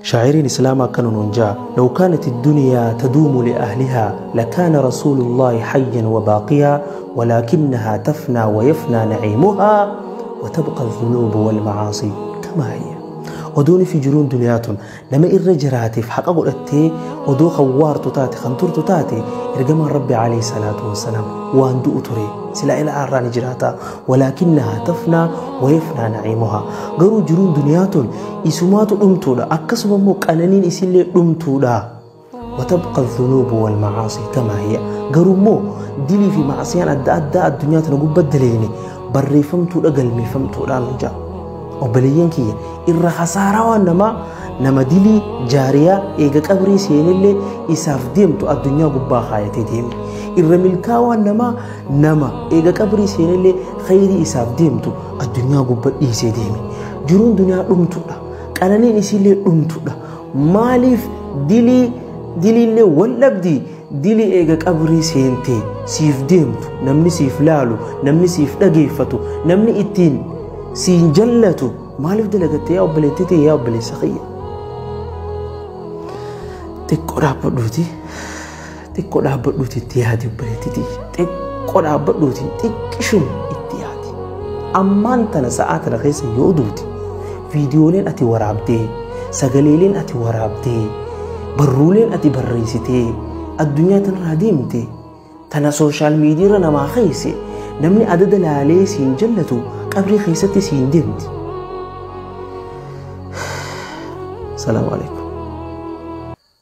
Shaa'iriin Islaamaa akkana nuun ja'a: Law kaanat addunyaa taduumu li'ahlihaa lakaana rasuulullaahi hayyan wa baaqiyaa walaakinnahaa tafnaa wa yafnaa na'iimuhaa wa tabqa adh-dhunuubu wal ma'aasii kamaa hiya. Odoon fi jiruun duniyaa tun nama irra jiraateef haqa godhattee odoo kan waartu taate kan turtu taate ergamaan Rabbi alayhi salaatu wassalaam waan du'u ture silaa ila arraa ni jiraata walaakinnahaa tafnaa wayafnaa na'iimuhaa garuu jiruun duniyaa tun isumaatu dhumtuudha akkasuma immoo qananiin isillee dhumtuudha وتبقى الذنوب والمعاصي كما هي garuu immoo dilii fi macsiyaan adda addaa addunyaa tana gubbatti daleeyne barreeffamtuudha galmeeffamtuudhaan nu ja'a. Obboleeyyan kiyya irra khasaaraa waan namaa nama dilii jaariyaa eega qabrii seenillee isaaf deemtu addunyaa gubbaa kaayatee deeme. Irra milkaawaan namaa nama eega qabrii seenillee khayrii isaaf deemtu addunyaa gubbaa dhiisee deeme. Jiruun duniyaa dhumtuudha. Qananiin isiillee dhumtuudha. Maaliif dilii diliillee wal dhabdii dilii eega qabrii seentee siif deemtu namni siif laalu namni siif dhageeffatu namni ittiin siin jallatu maaliif dalagatte yaa obboleettii ta'e yaa obboleessa kiyya. Xiqqoo dhaabbadhuuti xiqqoo dhaabbadhuuti itti yaadi obboleettii tiyya xiqqoo dhaabbadhuuti xiqqishuma itti yaadi. Ammaan tana sa'aa tana keessa yoo duute viidiyooleen ati waraabdee sagaleeleen ati waraabdee barruuleen ati barreessitee addunyaa tanarraa deemte tana sooshaal miidiyaarra namaa keesse namni adada laalee siin jallatu qabrii keessatti siin deemti. Salaamu alaikum.